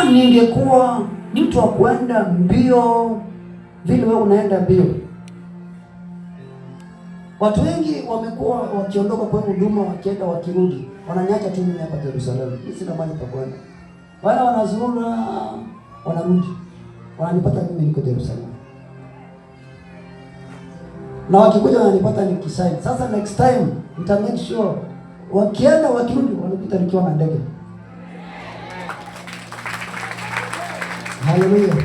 Kama ningekuwa mtu wa kuenda mbio vile wewe unaenda mbio. Watu wengi wamekuwa wakiondoka kwa huduma, wakienda wakirudi, wananiacha tu mimi hapa Yerusalemu. Mimi sina mahali pa kwenda. Wale wanazurura, wanarudi, wananipata mimi niko Yerusalemu. Na wakikuja wananipata nikisign. Sasa next time nita make sure wakienda wakirudi wanikuta nikiwa na ndege. Haleluya.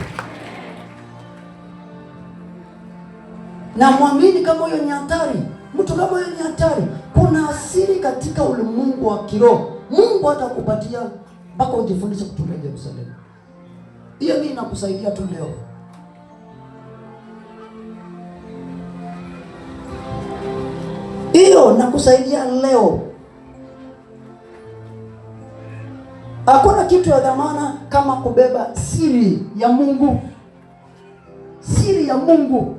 Na mwamini kama huyo ni hatari, mtu kama huyo ni hatari. Kuna asiri katika ulimwengu wa kiroho. Mungu atakupatia mpaka ujifundishe kutoka Yerusalemu. Hiyo mimi nakusaidia tu leo. Hiyo nakusaidia leo. Hakuna kitu ya dhamana kama kubeba siri ya Mungu. Siri ya Mungu.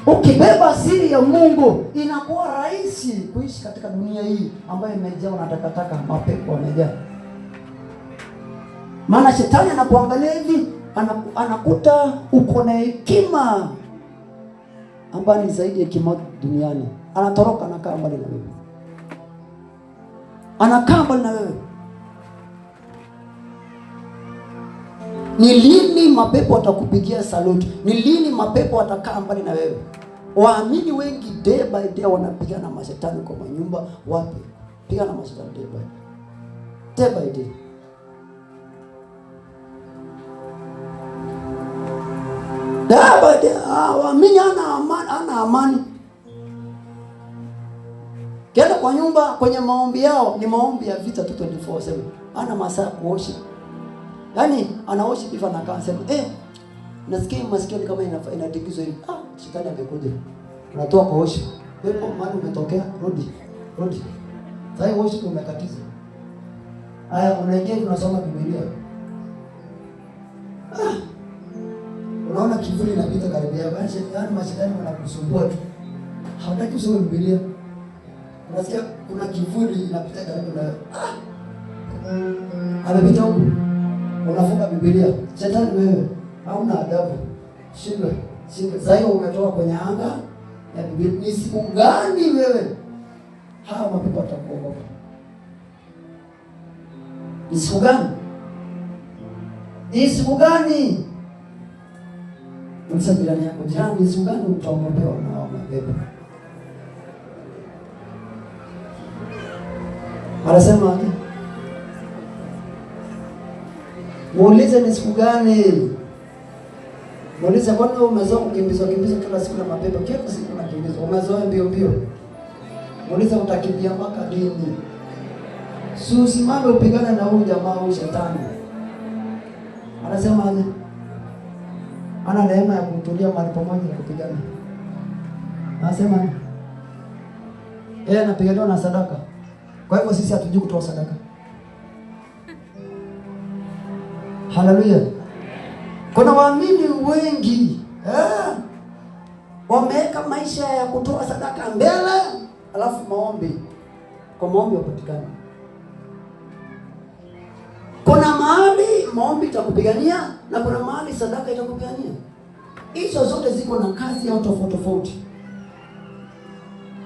Ukibeba siri ya Mungu inakuwa rahisi kuishi katika dunia hii ambayo imejaa na takataka, mapepo yamejaa. Maana shetani anakuangalia hivi, anakuta uko na hekima ambayo ni zaidi ya hekima duniani. Anatoroka, anakaa mbali na wewe. Anakaa mbali na wewe. Ni lini mapepo watakupigia saluti? Ni lini mapepo watakaa mbali na wewe? Waamini wengi day by day wanapigana na mashetani kwa manyumba, wapi? Pigana na mashetani day by day. Day by day. Day by day. Waamini hana amani. Kenda kwa nyumba, kwenye maombi yao ni maombi ya vita tu 24/7. Hana masaa kuosha. Yaani anaosha hivi anakaa anasema, nasikia masikio ni kama inatikizwa hivi. Shetani amekuja. Unatoa kwa osha. Pepo mahali umetokea, rudi. Rudi. Sasa hiyo osha umekatiza. Haya, unaingia unasoma Biblia. Unaona kivuli inapita karibu yako. Yaani mashetani wanakusumbua tu. Hawataki usome Biblia. Unasikia kuna kivuli inapita karibu na wewe. Amepita huku. Unafunga Biblia. Shetani wewe, hauna adabu. Shindwe. Shindwe. Sasa hiyo umetoka kwenye anga ya Biblia. Ni siku gani wewe? Hawa mapepo watakuogopa. Ni siku gani? Ni siku gani? Uliza jirani yako, jirani, ni siku gani utaogopewa na hawa mapepo? Anasema aje? Muulize ni siku gani? Muulize, kwani wewe umezoea kukimbizwa kimbizwa kila siku na mapepo? Kila siku unakimbizwa. Umezoea mbio mbio. Muulize utakimbia mpaka lini? Si usimame upigane na huyu jamaa, huyu shetani. Anasema aje? Ana neema ya kutulia mahali pamoja na kupigana. Anasema aje? Yeye anapiganiwa na sadaka. Kwa hivyo sisi hatujui kutoa sadaka. Haleluya. Kuna waamini wengi wameweka maisha ya kutoa sadaka mbele, alafu maombi. Kwa maombi hapatikani. Kuna mahali maombi itakupigania na kuna mahali sadaka itakupigania. Hizo zote ziko na kazi yao tofauti tofauti.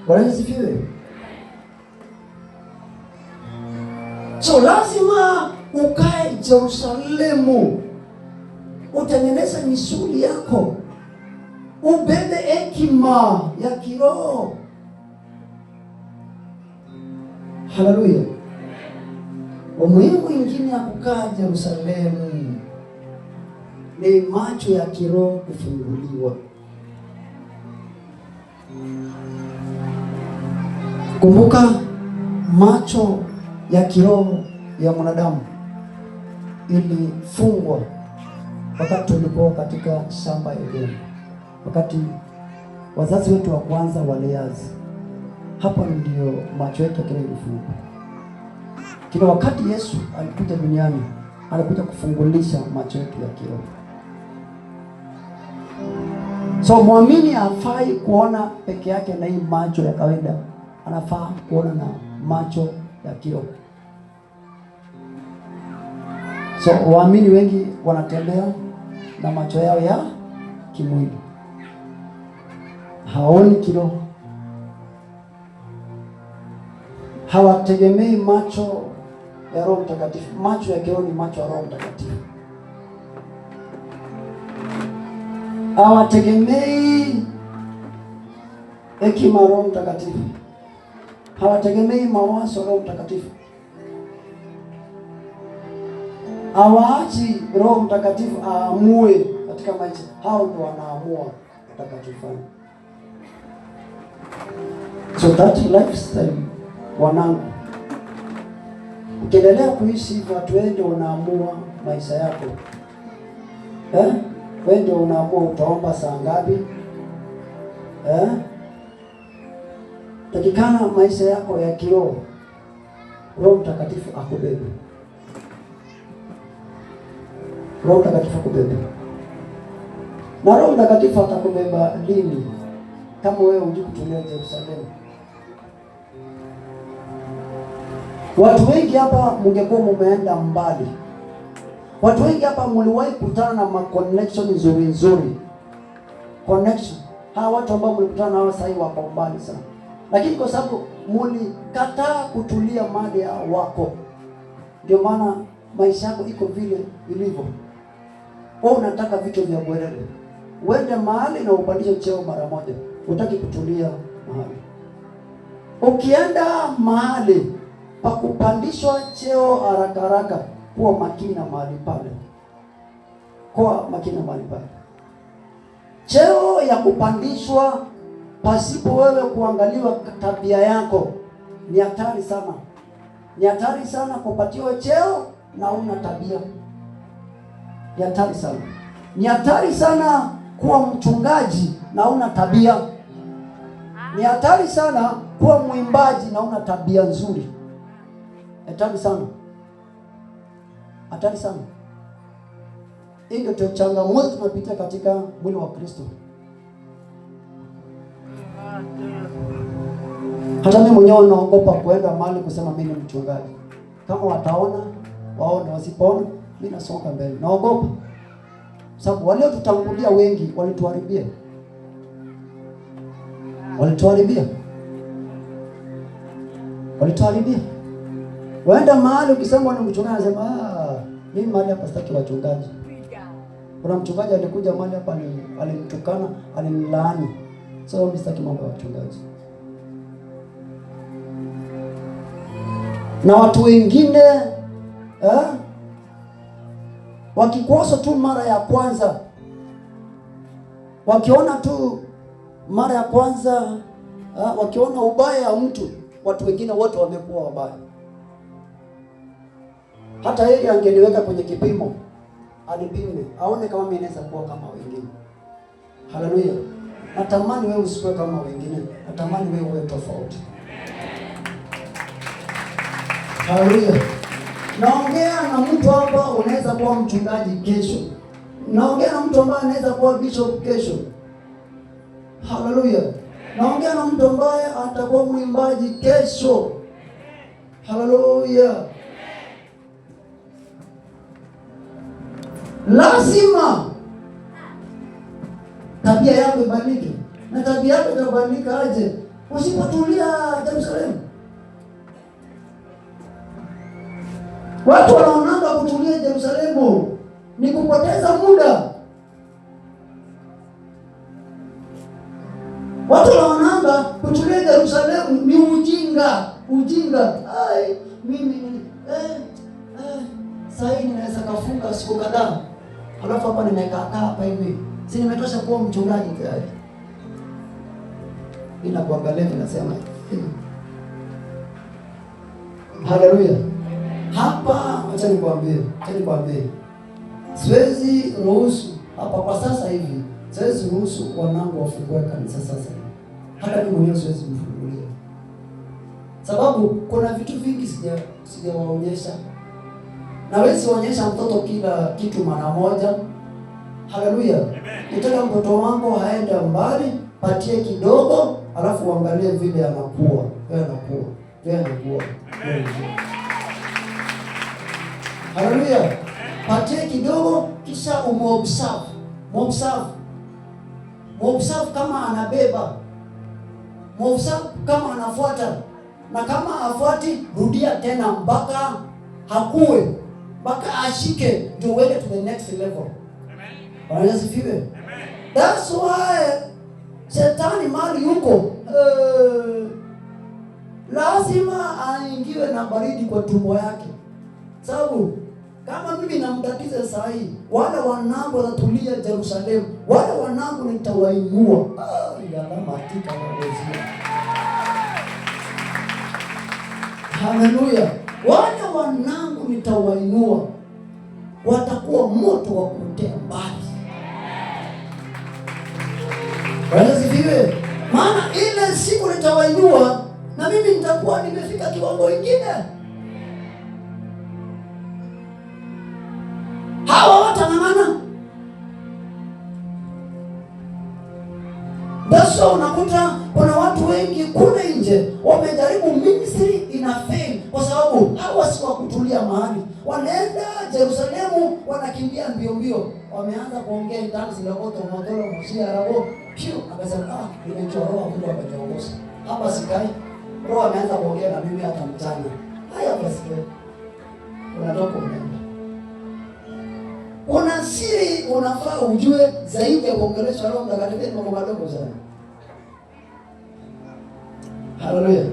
Bwana asifiwe. So lazima ukae Yerusalemu, utengeneze misuli yako, ubebe hekima ya kiroho. Haleluya. Umuhimu mwingine ya kukaa Yerusalemu ni macho ya kiroho kufunguliwa. Kumbuka, macho ya kiroho ya mwanadamu ilifungwa wakati tulikuwa katika shamba Edeni, wakati wazazi wetu wa kwanza waliazi. Hapo ndio macho yetu ya kiroho ilifungwa. Kila wakati Yesu alikuja duniani, alikuja kufungulisha macho yetu ya kiroho. So muamini hafai kuona peke yake na hii macho ya kawaida, anafaa kuona na macho ya kiroho. So waamini wengi wanatembea na macho yao ya kimwili, hawaoni kiroho, hawategemei macho ya Roho Mtakatifu. Macho ya kiroho ni macho ya Roho Mtakatifu. Hawategemei hekima ya Roho Mtakatifu, hawategemei mawazo ya Roho Mtakatifu, hawaachi Roho Mtakatifu aamue katika maisha. Hao ndio wanaamua watakachofanya. So that lifestyle, wanangu, ukiendelea kuishi hivyo, watu wewe ndio unaamua maisha yako, eh? Wewe ndio unaamua utaomba saa ngapi, eh? Takikana maisha yako ya kiroho, Roho Mtakatifu akubebe. Roho Mtakatifu akubebe. Na Roho Mtakatifu atakubeba lini kama wewe hujui kutulia Yerusalemu? Watu wengi hapa mungekuwa mumeenda mbali. Watu wengi hapa mliwahi kutana na ma connection nzuri nzuri. Connection. Hawa watu ambao mlikutana nao sasa hivi wako mbali sana. Lakini kwa sababu mlikataa kutulia mahali ya wako, ndio maana maisha yako iko vile ilivyo. Wewe unataka vitu vya bwerere, uende mahali na upandishe cheo mara moja, hutaki kutulia mahali. Ukienda mahali pa kupandishwa cheo haraka haraka, kuwa makini na mahali pale, kuwa makini na mahali pale. Cheo ya kupandishwa pasipo wewe kuangaliwa tabia yako ni hatari sana. Ni hatari sana kupatiwa cheo na una tabia. Ni hatari sana. Ni hatari sana kuwa mchungaji na una tabia. Ni hatari sana kuwa mwimbaji na una tabia nzuri. Hatari sana. Hatari sana. Hii ndio changamoto tunapitia katika mwili wa Kristo. Hata mimi mwenyewe naogopa kuenda mahali kusema mimi ni mchungaji. Kama wataona, waone, wasipoona, mimi nasonga mbele. Naogopa. Sababu waliotutangulia wengi walituharibia. Walituharibia. Walituharibia. Waenda mahali ukisema ni mchungaji anasema, "Ah, mimi mahali hapa sitaki wachungaji." Kuna mchungaji alikuja mahali hapa alinitukana, alinilaani. So mimi sitaki mambo ya wachungaji. Na watu wengine wakikosa tu mara ya kwanza, wakiona tu mara ya kwanza, wakiona ubaya wa mtu, watu wengine wote wamekuwa wabaya. Hata yeye angeniweka kwenye kipimo, anipime, aone kama mimi naweza kuwa kama wengine. Haleluya. Natamani wewe usikuwe kama wengine, natamani wewe uwe tofauti. Haleluya. Naongea na mtu hapa unaweza kuwa mchungaji kesho. Naongea na mtu ambaye anaweza kuwa bishop kesho. Haleluya. Naongea na mtu ambaye atakuwa mwimbaji kesho. Haleluya. Lazima tabia yako ibadilike. Na tabia yako itabadilika aje? Usipotulia Yerusalemu. Watu wanaonanga kutulia Yerusalemu ni kupoteza muda. Watu wanaonanga kutulia Yerusalemu ni ujinga, ujinga. Ai, mimi sasa ninaweza kafunga siku kadhaa. Alafu hapa nimekaa hapa hivi. Si nimetosha kuwa mchungaji tayari. Nina kuangalia ninasema. Haleluya. Hapa acha nikwambie. Siwezi ruhusu hapa kwa sasa hivi. Siwezi ruhusu wanangu wafungue kanisa sasa hivi. Hata mimi mwenyewe siwezi mfungulia. Sababu kuna vitu vingi sijawaonyesha. Nawezi onyesha mtoto kila kitu mara moja. Haleluya. Nataka mtoto wangu haende mbali, patie kidogo, alafu uangalie vile anakuwa. Yeye anakuwa. Yeye anakuwa. Haleluya. Patie kidogo kisha umuobserve. Muobserve. Muobserve kama anabeba. Muobserve kama anafuata. Na kama afuati, rudia tena mpaka hakue, mpaka ashike ndio uende to the next level. Bwana asifiwe. That's why shetani mali yuko lazima aingiwe na baridi kwa tumbo yake, sababu kama mimi namtatiza saa hii, wale wanangu watatulia Yerusalemu, wale wanangu nitawainua. Yalamatika wawezia. Haleluya! Wale wanangu nitawainua, watakuwa moto wa kuotea mbali. Bwana asifiwe. Maana ile siku nitawainua na mimi nitakuwa nimefika kiwango kingine. Hawa watang'ang'ana. That's unakuta kuna watu wengi kule nje wamejaribu ministry ina fail kwa sababu hawa si wa kutulia mahali. Wanaenda Yerusalemu wanakimbia mbio mbio, wameanza kuongea in tongues logoto motolo mosia rabo pio, akasema nimejua roho Mungu ameniongoza hapa, sikai. Roho ameanza kuongea na mimi hata mchana. Haya basi, unatoka unaenda. Una siri unafaa ujue zaidi ya kuongelesha Roho Mtakatifu ni mambo madogo sana. Haleluya.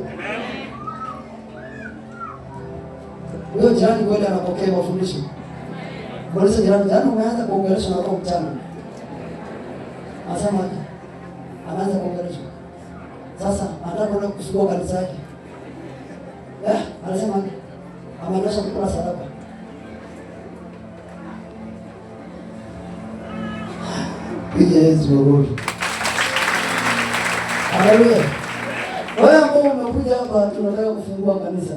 Huyo jirani kweli anapokea mafundisho. Muulize jirani, jana umeanza kuongeleshwa na Roho mchana. Anasema anaanza kuongeleshwa. Sasa anataka kwenda kufungua kanisa yake. Anasema ameendesha kukula sadaka. Piga Yesu makofi. Haleluya. Wewe ambao umekuja hapa tunataka kufungua kanisa.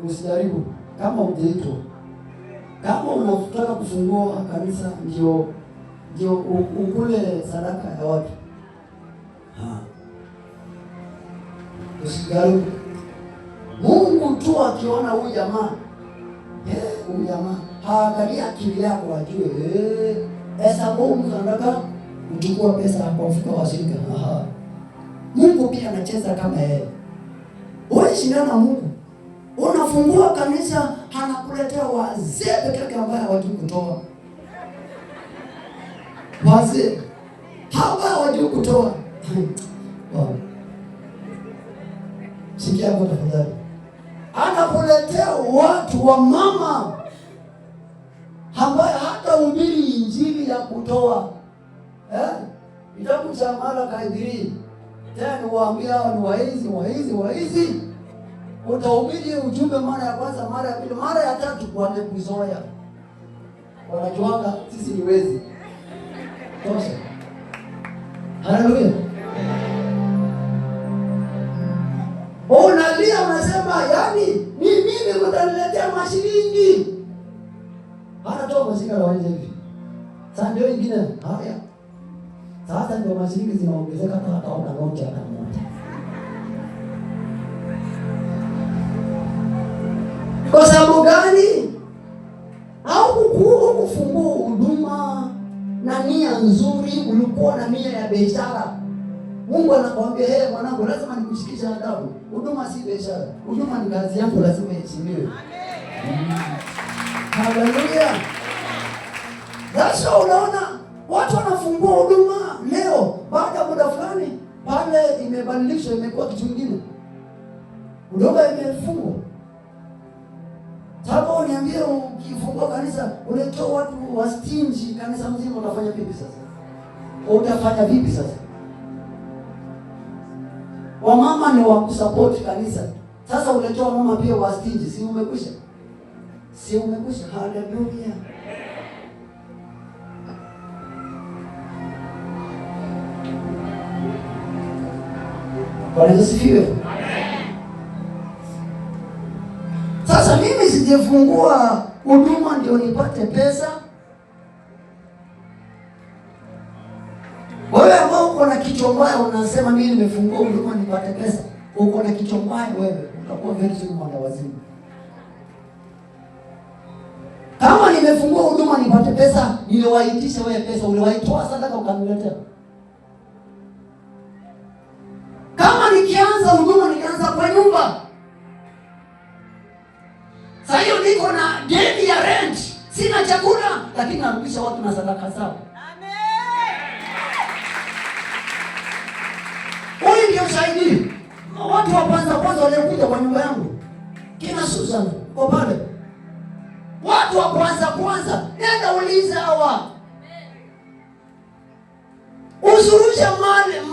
Usijaribu kama hujaitwa. Kama unataka kufungua kanisa ndio ukule sadaka ya watu. Usijaribu. Mungu tu akiona huyu jamaa, huyu jamaa haangalia akili yako ajue. Hesabu mtu anataka kuchukua pesa kwa mfuko wa shirika. Aha. Mungu pia anacheza kama yeye. Wewe shindana na Mungu. Unafungua kanisa anakuletea wazee peke yake ambao hawajui kutoa. Wazee hawa hawajui kutoa. Wow. Sikia hapo tafadhali. Anakuletea watu wa mama ambaye hata hubiri injili ya kutoa. Kitabu cha Malaki 3:10 waambia hao ni waizi, waizi, waizi. Utahubiri ujumbe mara ya kwanza, mara ya pili, mara ya tatu wamekuzoea. Wanajuanga sisi ni wezi. Tosha. Haleluya. Unalia unasema yani ni mimi mtaniletea mashilingi. Anatoa mashilingi anawaonyesha hivi. Sasa ndio ingine haya. Sasa ndio mashilingi zinaongezeka hata hataona noti hata moja. Kwa sababu gani? Haukufungua huduma na nia nzuri, ulikuwa na nia ya biashara. Mungu anakuambia, "Hey mwanangu, lazima nikushikishe adabu. Huduma si biashara. Huduma ni kazi yangu, lazima iheshimiwe." Amen. Haleluya. Sasa unaona watu wanafungua huduma leo, baada ya muda fulani pale imebadilishwa, imekuwa kitu kingine. Huduma imefungwa. Sababu uniambie, ukifungua kanisa unatoa watu wa stingy kanisa mzima, utafanya vipi sasa? Utafanya vipi sasa? Wamama ni wa kusupport kanisa. Sasa unatoa mama pia wa stingy, si umekwisha? Si umekwisha? Haleluya. Bwana asifiwe. Sasa mimi sijafungua huduma ndio nipate pesa. Wewe ambao uko na kichwa mbaya unasema mimi nimefungua huduma nipate pesa. Uko na kichwa mbaya wewe, utakuwa very soon mwandawazimu. nimefungua huduma nipate pesa, niliwaitisha wewe pesa, uliwaitoa sadaka ukaniletea. Kama nikianza huduma nilianza kwa nyumba. Sasa hiyo niko na deni ya rent, sina chakula, lakini narudisha watu na sadaka zao. Huyu ndio shahidi. Watu wa kwanza kwanza waliokuja kwa nyumba yangu, kina Susan kwa pale, watu wa kwanza kwanza, nenda uliza hawa. Usurushe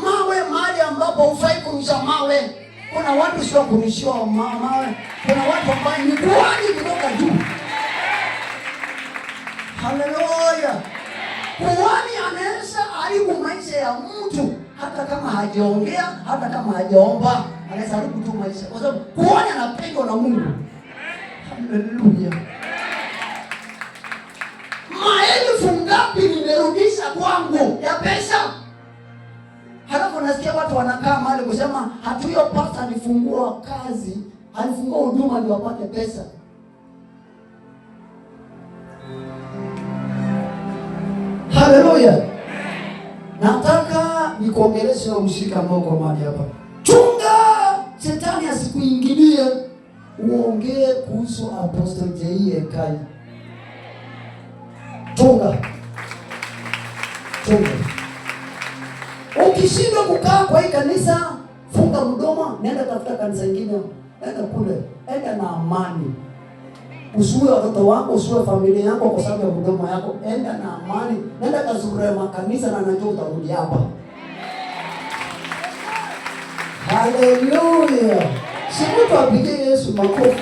mawe mahali ambapo hufai kurusha mawe. Kuna watu sio kurushiwa mawe, kuna watu ambao ni kuhani kutoka juu. Haleluya! Kuhani anaweza haribu maisha ya mtu hata kama hajaongea, hata kama hajaomba, anaweza haribu tu maisha, kwa sababu kuhani anapendwa na Mungu. Haleluya! Maelfu ngapi nimerudisha kwangu ya pesa? Halafu nasikia watu wanakaa mahali kusema hatuyo pasa alifungua kazi, alifungua huduma ndio apate pesa. Haleluya! Nataka nikuongeleshe na mshirika ambao kwa mahali hapa. Chunga shetani asikuingilie uongee kuhusu Apostle J. Ekai. Chunga. Chunga. Ukishindwa kukaa kwa hii kanisa, funga mdomo, nenda tafuta kanisa ingine, enda kule, enda na amani. Usiue watoto wako, usiue familia yako kwa sababu ya mdomo yako. Enda na amani, nenda kazurure makanisa na najua utarudi hapa. Haleluya! Si mtu apigie Yesu makofi.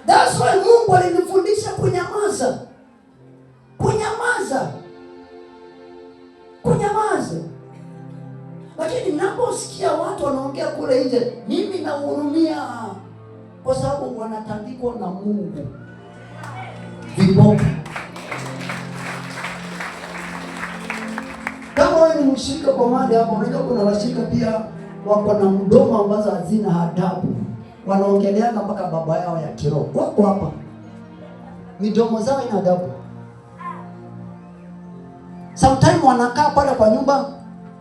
That's why Mungu alinifundisha kunyamaza. Kunyamaza. Kunyamaza. Lakini ninaposikia watu wanaongea kule nje, mimi nahurumia, kwa sababu wanatandikwa na Mungu viboko. Kama wewe ni mshirika kwa mahali hapo, unajua kuna washirika pia wako na mdomo ambazo hazina adabu, wanaongeleana mpaka baba yao ya kiroho. Wako hapa, midomo zao ina adabu. Sometimes wanakaa pale kwa nyumba,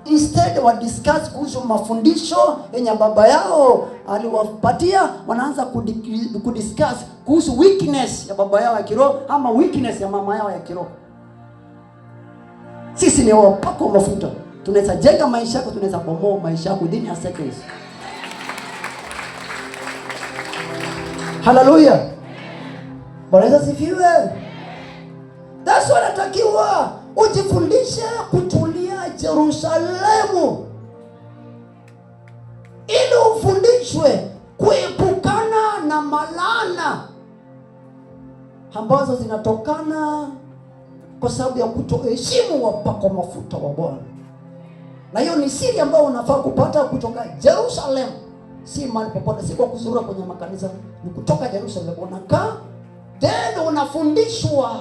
instead wa discuss kuhusu mafundisho yenye baba yao aliwapatia, wanaanza kudiscuss kuhusu weakness ya baba yao ya kiroho ama weakness ya mama yao ya kiroho. Sisi ni wapako mafuta, tunaweza jenga maisha yako, tunaweza bomoa maisha yako within a seconds. Hallelujah. Bwana Yesu asifiwe. That's what natakiwa ujifundishe kutulia Yerusalemu, ili ufundishwe kuepukana na malana ambazo zinatokana kwa sababu ya kutoheshimu wapako mafuta wa Bwana. Na hiyo ni siri ambayo unafaa kupata kutoka Jerusalem, si mahali popote, si kwa kuzurura kwenye makanisa, ni kutoka Jerusalem. Unakaa then unafundishwa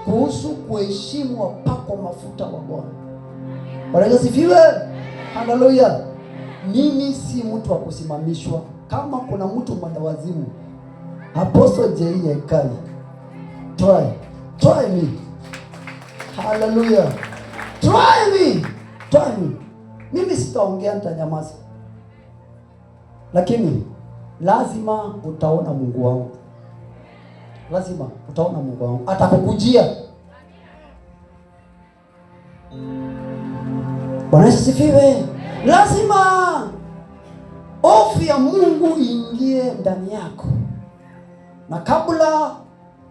kuhusu kuheshimu wapako mafuta wa Bwana. Bwana Yesu asifiwe. Haleluya. Mimi si mtu wa kusimamishwa. Kama kuna mtu mwendawazimu, Apostle J. Ekai, try me. Hallelujah. Try me. Try me. Mimi sitaongea, nitanyamaza. Lakini lazima utaona Mungu wangu. Lazima utaona Mungu wangu. Atakukujia. Bwana Yesu asifiwe. Lazima hofu ya Mungu iingie ndani yako. Na kabla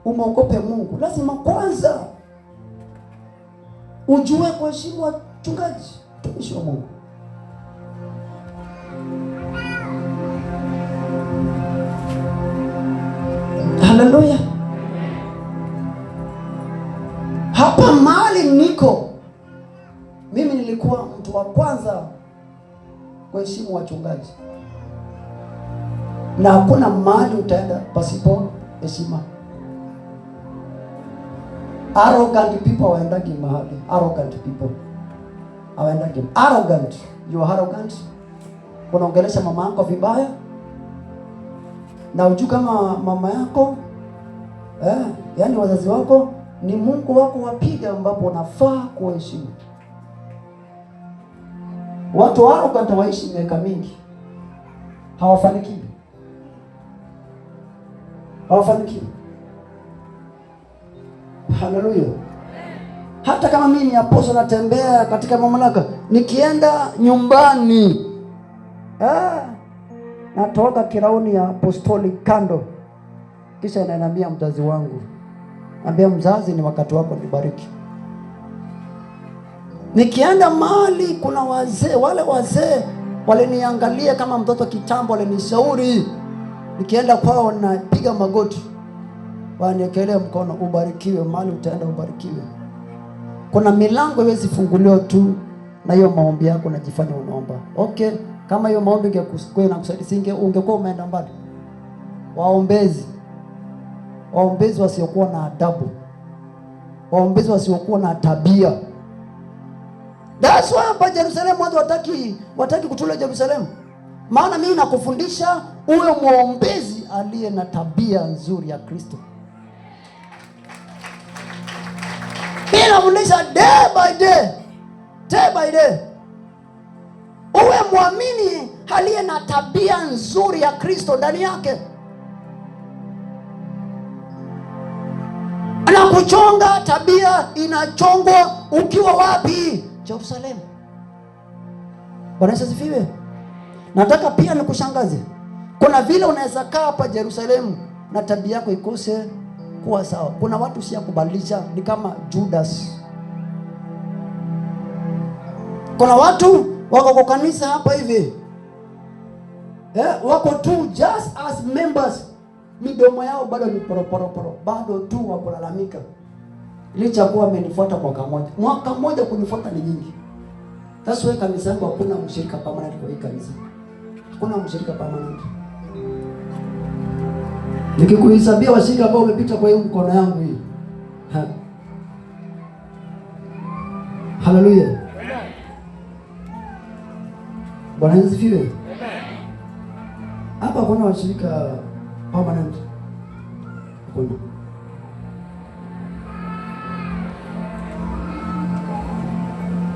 umeogope Mungu, lazima kwanza ujue kuheshimu wachungaji, mtumishi wa Mungu. Haleluya. Hapa mahali niko mimi, nilikuwa mtu wa kwanza kuheshimu wachungaji, na hakuna mahali utaenda pasipo heshima. Arrogant people hawaendagi mahali. Arrogant people hawaendagi. Arrogant, you are arrogant. Unaongelesha mama yako vibaya, Na ujue kama mama yako, yani wazazi wako ni Mungu wako wa pili ambapo unafaa kuheshimu. Watu wao waishi miaka mingi hawafanikiwi. Hawafanikiwi. Haleluya. Hata kama mimi ni apostle natembea katika mamlaka, nikienda nyumbani natoka kirauni ya apostoli kando, kisha inaniambia mzazi wangu, ambia mzazi, ni wakati wako nibariki. Nikienda mahali kuna wazee, wale wazee waliniangalia kama mtoto kitambo, walinishauri. Nikienda kwao napiga magoti, waniekelee mkono, ubarikiwe, mahali utaenda ubarikiwe. Kuna milango haiwezi funguliwa tu na hiyo maombi yako unajifanya unaomba. Okay, kama hiyo maombi ingekuwa inakusaidia, ungekuwa umeenda mbali. Waombezi, waombezi wasiokuwa na adabu, waombezi wasiokuwa na tabia. That's why hapa Jerusalem watu wataki kutula Jerusalem. Maana mimi nakufundisha uwe muombezi aliye na tabia nzuri ya Kristo. Mimi nafundisha day by day, day by day, uwe muamini aliye na tabia nzuri ya Kristo ndani yake. Na kuchonga tabia inachongwa ukiwa wapi? Jerusalem. Bwana Yesu asifiwe. Nataka pia nikushangaze. Kuna vile unaweza kaa hapa Jerusalem na tabia yako ikose kuwa sawa. Kuna watu si kubadilisha, ni kama Judas. Kuna watu wako kwa kanisa hapa hivi, wako tu just as members, midomo yao bado ni poroporoporo, bado tu wakulalamika. Licha kuwa amenifuata mwaka mmoja. Mwaka mmoja kunifuata ni nyingi. That's why kanisa yangu hakuna mshirika permanent kwa hii kanisa. Hakuna mshirika permanent. Nikikuhesabia washirika ambao umepita kwa hii mkono yangu hii. Hallelujah. Bwana Yesu asifiwe. Hapa kuna washirika permanent. Hakuna.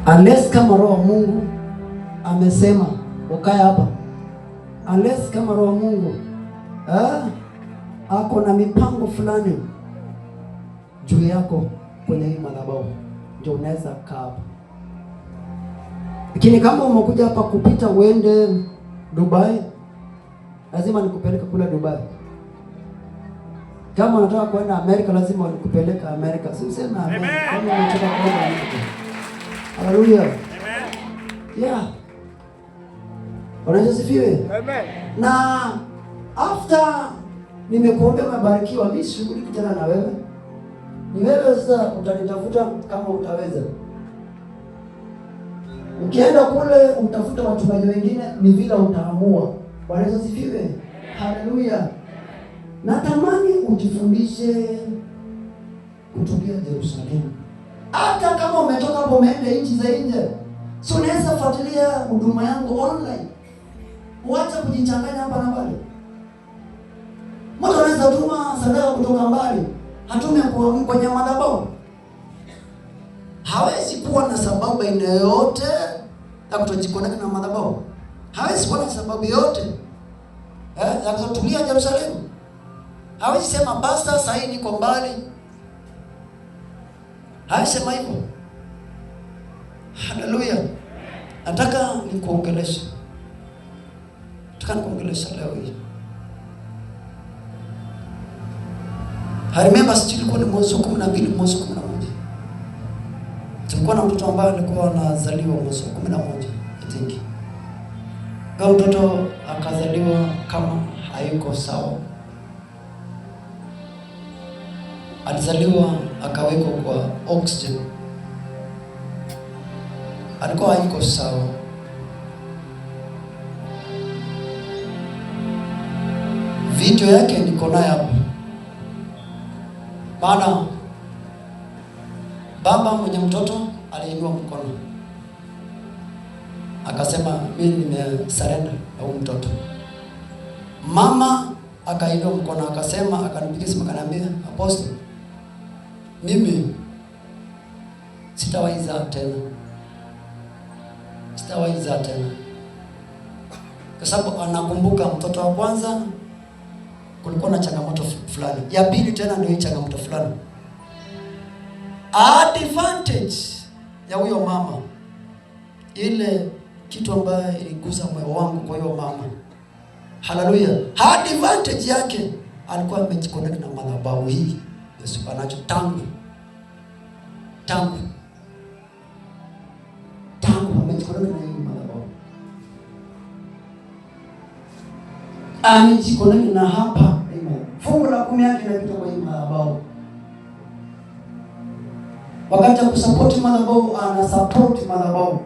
Unless kama Roho Mungu amesema ukae hapa. Unless kama Roho Mungu ako na mipango fulani juu yako kwenye hii madhabahu, ndio unaweza kaa hapa. Lakini kama umekuja hapa kupita uende Dubai, lazima nikupeleke kule Dubai. Kama unataka kwenda Amerika, lazima nikupeleke Amerika. Si useme amen. Kama unataka kwenda Amerika. Hallelujah. Amen. Yeah. Bwana Yesu asifiwe. Amen. Na after nimekuombea umebarikiwa, mimi shughuliki tena na wewe. Ni wewe sasa utanitafuta kama utaweza. Ukienda kule utafuta wachungaji wengine, ni vile utaamua. Bwana Yesu asifiwe. Hallelujah. Natamani ujifundishe kutulia Jerusalem. Hata kama umetoka hapo umeenda nchi za nje, so unaweza fuatilia huduma yangu online. Uache kujichanganya hapa na pale. Mtu anaweza tuma sadaka kutoka mbali, hatume kwenye madhabahu. Hawezi kuwa na sababu aina yoyote ya kutojiconnect na madhabahu. Hawezi kuwa na sababu yoyote ya kutotulia Jerusalem. Hawezi sema pastor, sasa hii niko mbali. Hawezi sema hivyo. Hallelujah. Nataka nikuongeleshe. Nataka nikuongeleshe leo hii. I remember ilikuwa ni mwezi wa 12, mwezi wa 11. Tulikuwa na mtoto ambaye alikuwa anazaliwa mwezi wa 11, I think. Huyo mtoto akazaliwa kama hayuko sawa. Alizaliwa akawekwa kwa oxygen. Alikuwa hayuko sawa. Video yake niko nayo hapa. Maana baba mwenye mtoto aliinua mkono akasema, mimi nimesurrender na huyu mtoto. Mama Akainua mkono akasema, akanipigia simu akaniambia, "Apostle, mimi sitawahi zaa tena, sitawahi zaa tena," kwa sababu anakumbuka mtoto wa kwanza kulikuwa na changamoto fulani, ya pili tena ndio hii changamoto fulani. Advantage ya huyo mama, ile kitu ambayo iligusa moyo wangu kwa hiyo mama, haleluya. Advantage yake alikuwa amejiconnect na madhabahu hii ya supernatural tangu amejiconnect na hii madhabahu, amejiconnect na hapa. Amen. Fungu la 10 yake inapita kwa hii madhabahu. Wakati wa kusupport madhabahu, ana support madhabahu.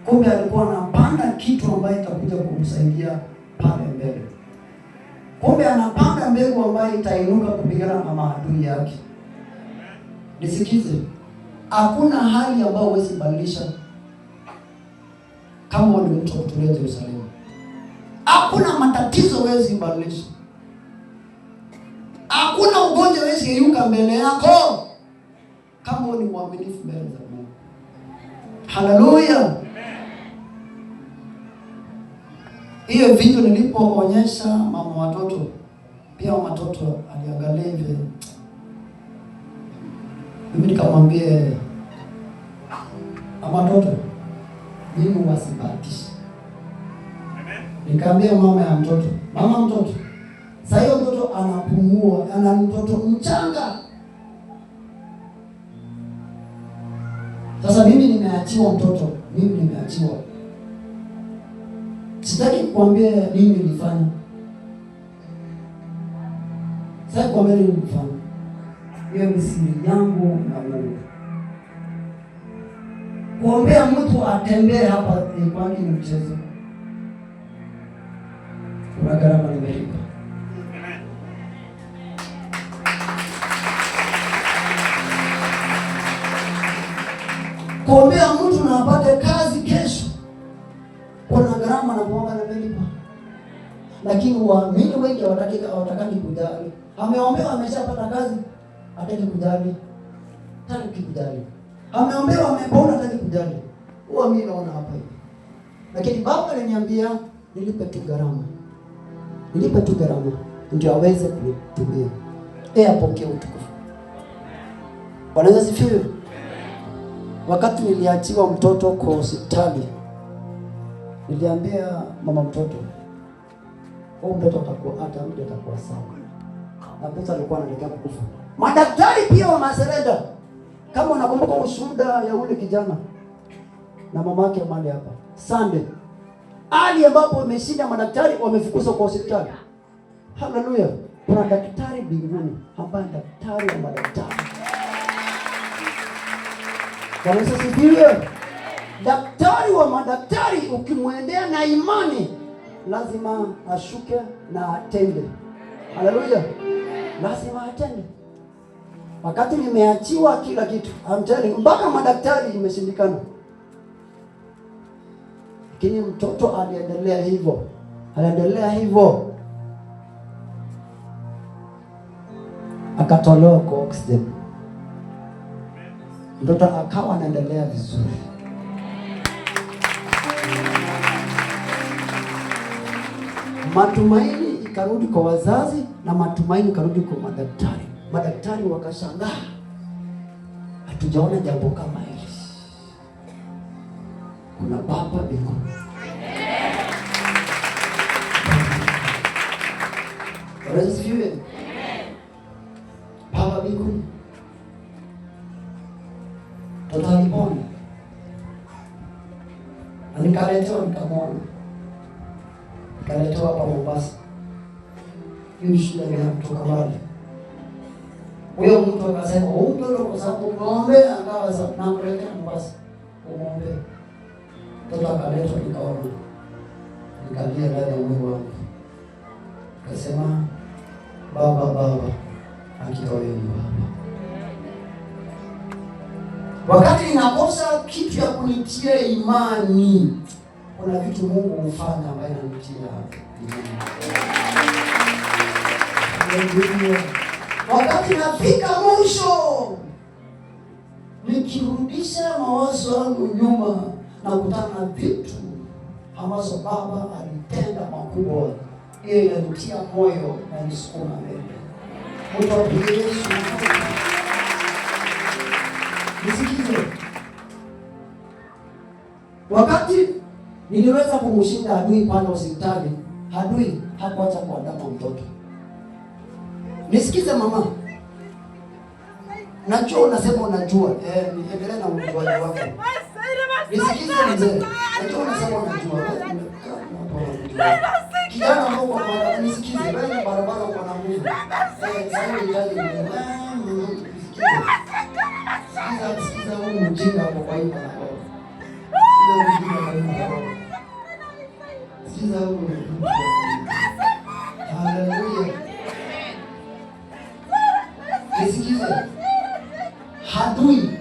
Kumbe alikuwa anapanda kitu ambaye itakuja kumsaidia pale mbele. Kumbe anapanda mbegu ambayo itainuka kupigana na maadui yake. Nisikize, hakuna hali ambayo huwezi badilisha kama ni mtu wa kutulia Yerusalemu. Hakuna matatizo huwezi badilisha. Hakuna ugonjwa huwezi yeyuka mbele yako kama wewe ni mwaminifu mbele za Mungu. Haleluya. Hiyo video nilipoonyesha mama watoto, pia mama watoto aliangalia hivi. Mimi nikamwambia mama watoto, mimi wasibatishi. Nikamwambia mama ya mtoto, mama mtoto, sasa hiyo mtoto anapumua, ana mtoto mchanga. Sasa mimi nimeachiwa mtoto, mimi nimeachiwa. Sitaki kuambia nini nilifanya. Sitaki kuambia nini nilifanya. Hiyo ni siri yangu na Mungu. Kuombea mtu atembee hapa ni kwangi ni mchezo. Kuna gharama nimelipa. Kuombea mtu na apate kazi kesho, kuna gharama na kuomba nimelipa. Lakini waamini wengi hawataki kujali. Ameombewa ameshapata kazi, hataki kujali. Hataki kujali. Ameombewa amepona, hataki kujali. Huwa mimi naona hapa hivi. Lakini baba aliniambia nilipe tu gharama. Nilipe tu gharama ndio aweze kunitumia. Yeye apokee utukufu. Bwana Yesu asifiwe. Wakati niliachiwa mtoto kwa hospitali, niliambia mama mtoto, huyu mtoto atakuwa hata mtu atakuwa sawa. Na mtoto alikuwa anaelekea kukufa. Madaktari pia wamesurrender. Kama unakumbuka ushuhuda ya ule kijana na mama yake mahali hapa Sunday, hali ambapo imeshinda madaktari wamefukuzwa kwa hospitali. Haleluya. Kuna daktari mbinguni ambaye ni daktari wa madaktari. Bwana Yesu asifiwe. Daktari wa madaktari ukimwendea na imani lazima ashuke na atende. Haleluya. Lazima atende. Wakati nimeachiwa kila kitu, I'm telling you, mpaka madaktari imeshindikana. Lakini mtoto aliendelea hivyo. Aliendelea hivyo. Akatolewa kwa oxygen. Mtoto akawa anaendelea vizuri. Matumaini ikarudi kwa wazazi na matumaini ikarudi kwa madaktari. Madaktari wakashangaa, hatujaona jambo kama hili. Kuna baba mbinguni. Bwana Yesu asifiwe. Baba mbinguni. Mtoto alipona. Na nikaletewa nikamwona. Nikaletewa hapa Mombasa. Hiyo shida ni ya kutoka mbali. Huyo mtu akasema, huyu mtoto kwa sababu umeombea, akawa sasa nakuletea Mombasa. Umuombe. Mtoto akaletwa nikaona. Nikalia ndani ya moyo wangu. Akasema, Baba, Baba, hakika wewe ni Baba. Wakati ninakosa kitu ya kunitia imani, Kuna vitu Mungu hufanya ambayo inanitia imani. Wakati nafika mwisho, nikirudisha mawazo yangu nyuma na kutana na vitu ambazo Baba alitenda makubwa, hiyo inanitia moyo na nisukuma mbele. Mtu apige Yesu. Nisikize. Wakati niliweza kumshinda adui pale hospitali, adui hakuacha kuandama mtoto. Nisikize mama. Najua unasema unajua. Niendelee na ujuaji wako. Nisikize mzee. Najua unasema unajua. Kijana ambao uko kwa nisikize, wewe ni barabara uko na nguvu. Sasa unahitaji nisikize. Sikiza, sikiza huu ujinga hapo kwa hii barabara. Sikiza huu ujinga kwa hii barabara. Sikiza huu ujinga. Haleluya. Nisikize. Adui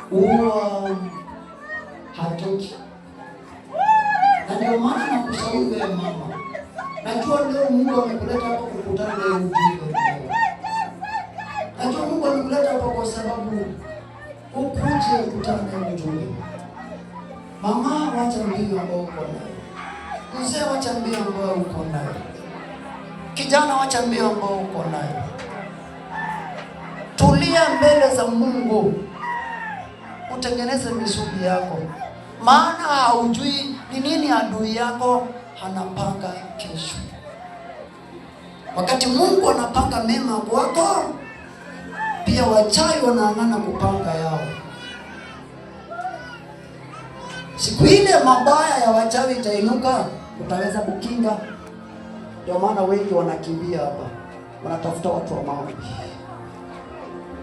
huwa hatoki, na ndio maana nakushauri wewe mama, najua leo Mungu amekuleta hapa kukutana na hiyo ujumbe. Najua Mungu amekuleta hapa kwa sababu ukuje kukutana na hiyo ujumbe. Mama, wacha mbio ambao uko nayo. Mzee, wacha mbio ambao uko nayo. Kijana, wacha mbio ambao uko nayo. Tulia mbele za Mungu, utengeneze misuli yako, maana haujui ni nini adui yako anapanga kesho. Wakati Mungu anapanga mema kwako, pia wachawi wanaang'ana kupanga yao. Siku ile mabaya ya wachawi itainuka, utaweza kukinga. Ndio maana wengi wanakimbia hapa, wanatafuta watu wa maombi.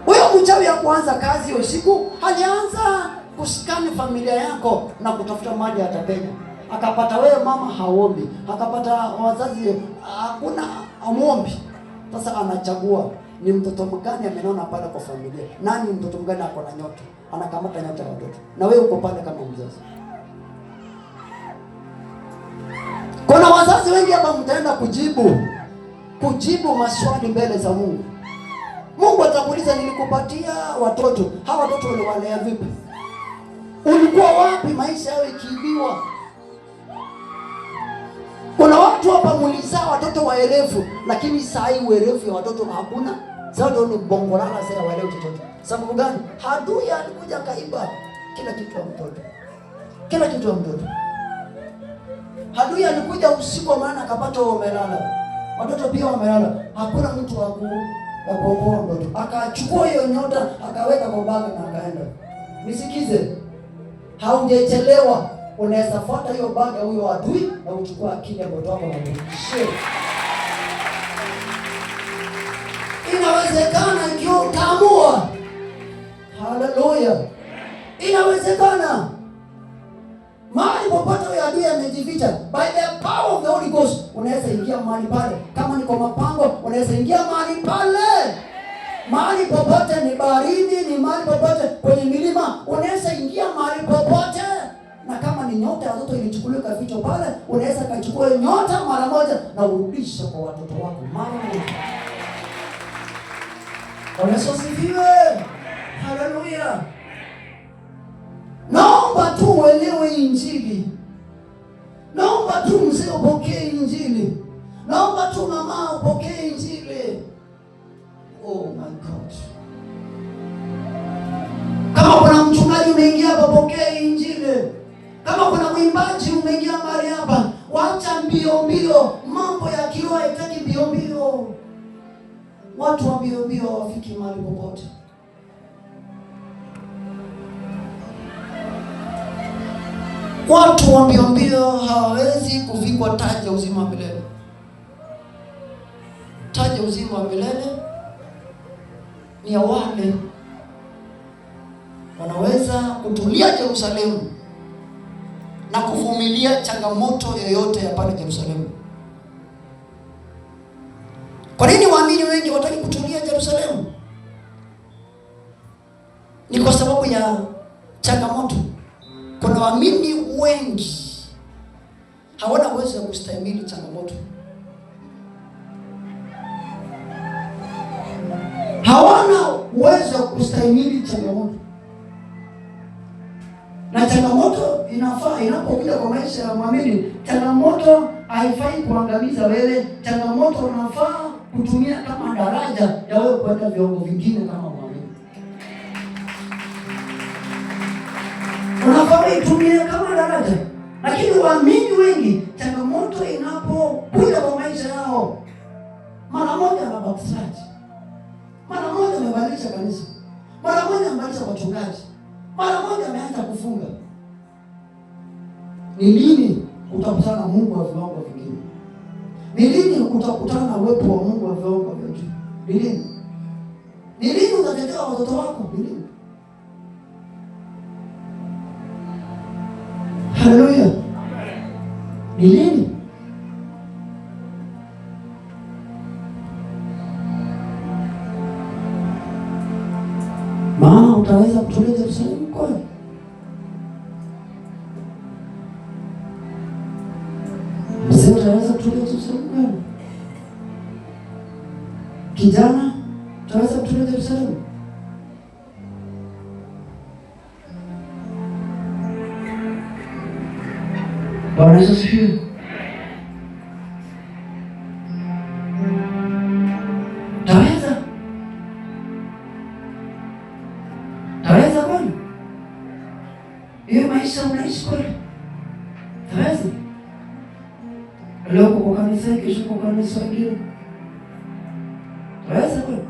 Huyo mchawi hakuanza kazi usiku, alianza kuskani familia yako na kutafuta mali atapenya. Akapata wewe mama haombi, akapata wazazi hakuna amuombi. Sasa anachagua ni mtoto mgani amenona pale kwa familia, nani mtoto mgani ako na nyota, anakamata nyota ya watoto, na wewe uko pale kama mzazi. Kuna wazazi wengi hapa mtaenda kujibu maswali mbele za Mungu. Mungu atakuuliza, nilikupatia watoto, hawa watoto uliwalea vipi? Ulikuwa wapi maisha yao ikiibiwa? Kuna watu hapa mlizaa watoto waerevu, lakini saa hii uerevu ya watoto hakuna. Sasa ndio ni bongolala sasa waelewe chochote. Sababu gani? Adui alikuja kaiba kila kitu ya mtoto. Kila kitu ya mtoto. Adui alikuja usiku, maana akapata wamelala. Watoto pia wamelala. Hakuna mtu wa kuokoa mtoto. Akachukua hiyo nyota akaweka kwa bagi na akaenda. Nisikize. Haujachelewa. Unaweza fuata hiyo bagi ya huyo adui na uchukue akili ya mtoto wako na umrudishie. Inawezekana ikiwa utaamua. Haleluya. Inawezekana. Mahali popote huyo adui amejificha, by the power of the Holy Ghost unaweza ingia mahali pale. Kama ni kwa mapango, unaweza ingia mahali pale. Mahali popote, ni baharini, ni mahali popote, kwenye milima, unaweza ingia mahali popote. Na kama ni nyota ya watoto ilichukuliwa ikafichwa pale, unaweza kachukua nyota mara moja na urudishe kwa watoto wako mara moja. Bwana Yesu asifiwe. Haleluya. Naomba tu uelewe Injili. Naomba tu mzee upokee Injili. Naomba tu mama upokee Injili. Oh my God. Kama kuna mchungaji umeingia hapa, pokea Injili. Kama kuna mwimbaji umeingia mahali hapa, wacha mbio mbio. Mambo ya kiroho haitaki mbio mbio. Watu wa mbio mbio hawafiki mahali popote. Watu wa mbio mbio hawawezi kuvikwa taji ya uzima wa milele. Taji ya uzima wa milele ni ya wale wanaweza kutulia Yerusalemu na kuvumilia changamoto yoyote ya pale Yerusalemu. Kwa nini waamini wengi wataki kutulia Yerusalemu? Ni kwa sababu ya changamoto. Kuna waamini wengi hawana uwezo wa kustahimili changamoto. Hawana uwezo wa kustahimili changamoto. Na changamoto inafaa inapokuja kwa maisha ya muamini, changamoto haifai kuangamiza wewe. Changamoto unafaa kutumia kama daraja ya wewe kwenda viwango vingine kama muamini. Unafaa uitumie kama daraja. Lakini waamini wengi changamoto inapokuja kwa maisha yao, mara moja anabaptizaji, mara moja amebadilisha kanisa, mara moja amebadilisha wachungaji, mara moja ameanza kufunga. Ni lini utakutana na Mungu wa viwango vingine? Ni lini utakutana na uwepo wa Mungu wa viwango vya juu? Ni lini? Ni lini utatetea watoto wako? Ni lini? Haleluya. Ni lini? Maana utaweza kutulia Yerusalemu kweli? Mzee utaweza kutulia Yerusalemu kweli? Kijana utaweza kutulia Yerusalemu? Bwana Yesu asifiwe. Taweza? Taweza kweli? Hiyo maisha unaishi kweli? Taweza? Leo uko kanisa, kesho uko kanisa lingine. Taweza kweli?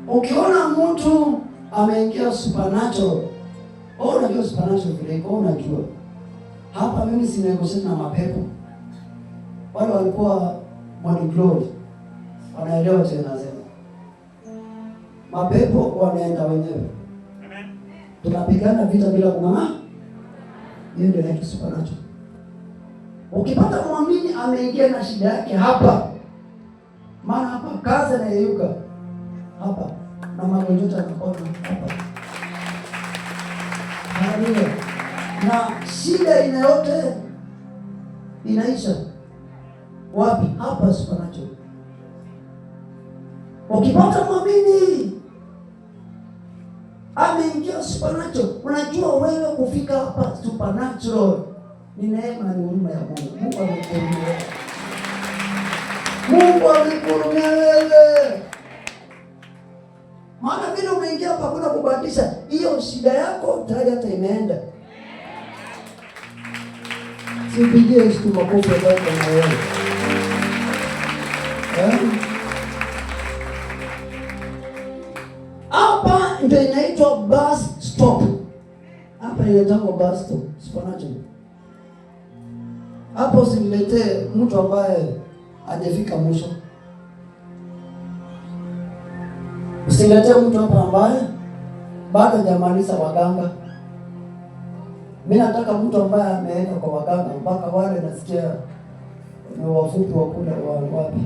Ukiona mtu ameingia supernatural, wewe unajua supernatural vile iko, unajua. Hapa mimi sinegotiate na mapepo. Wale walikuwa Morning Glory wanaelewa chenye nasema. Mapepo wanaenda wenyewe. Amen. Tunapigana vita bila kung'ang'ana. Hiyo ndio inaitwa supernatural. Ukipata muamini ameingia na shida yake hapa, maana hapa kazi inayeyuka hapa na magonjwa yanapona hapa. Haleluya. Na shida ina yote inaisha wapi? Hapa supernatural. Ukipata muamini ameingia supernatural, unajua wewe kufika hapa supernatural ni neema na huruma ya Mungu. Mungu amekuhurumia. Mungu amekuhurumia wewe. Maana vile umeingia hapa hakuna kubadilisha. Hiyo shida yako tayari hata imeenda. Simpigie Yesu makofi ambayo na wewe. Hapa ndio inaitwa bus stop. Hapa inaitwa bus stop, supernatural. Hapo usiniletee mtu ambaye hajafika mwisho. Usiniletee mtu hapa ambaye bado hajamaliza waganga. Mimi nataka mtu ambaye ameenda kwa waganga mpaka wale nasikia ni wafupi wa kule wa wapi?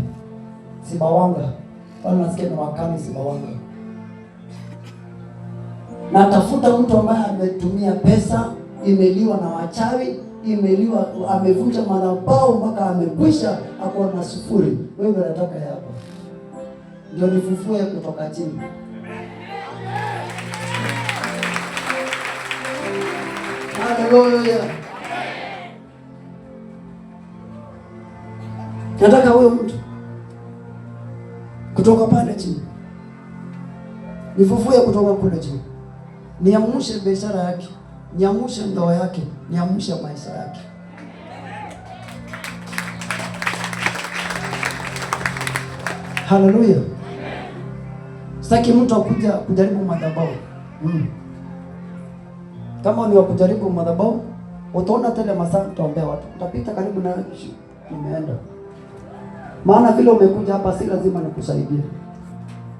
Sibawanga. Wale nasikia ni wakali Sibawanga. Natafuta mtu ambaye ametumia pesa, imeliwa na wachawi, imeliwa, amevunja madhabahu mpaka amekwisha, ako na sufuri. Wewe unataka hapa ndio nifufue kutoka chini. Haleluya. Nataka huyo mtu kutoka pale chini, nifufue kutoka kule chini, niamshe biashara yake, niamshe ndoa yake, niamshe maisha yake. Haleluya. Sitaki mtu akuja kujaribu madhabahu. Kama ni wa kujaribu madhabahu, utaona tele masaa nitaombea watu. Utapita karibu na nimeenda. Maana vile umekuja hapa si lazima nikusaidie.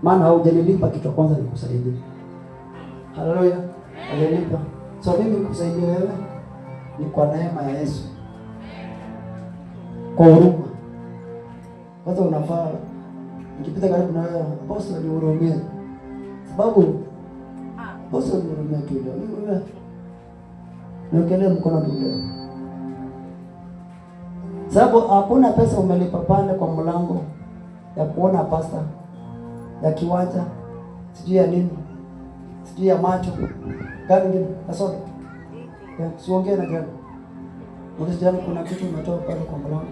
Maana haujanilipa kitu kwanza nikusaidie. Haleluya. Hajanipa. So mimi nikusaidie wewe ni kwa neema ya Yesu. Kwa huruma. Kwanza unafaa nikipita karibu na wewe, apostle nihurumie. Sababu apostle nihurumie tu leo. Nihurumie. Niwekelee mkono tu leo. Sababu hakuna pesa umelipa pale kwa mlango ya kuona pasta, ya kiwanja, sijui ya nini, sijui ya macho. Gani ingine? Kasoro. Yeah, siongee na jirani. Muulize jirani kuna kitu umetoa pale kwa mlango.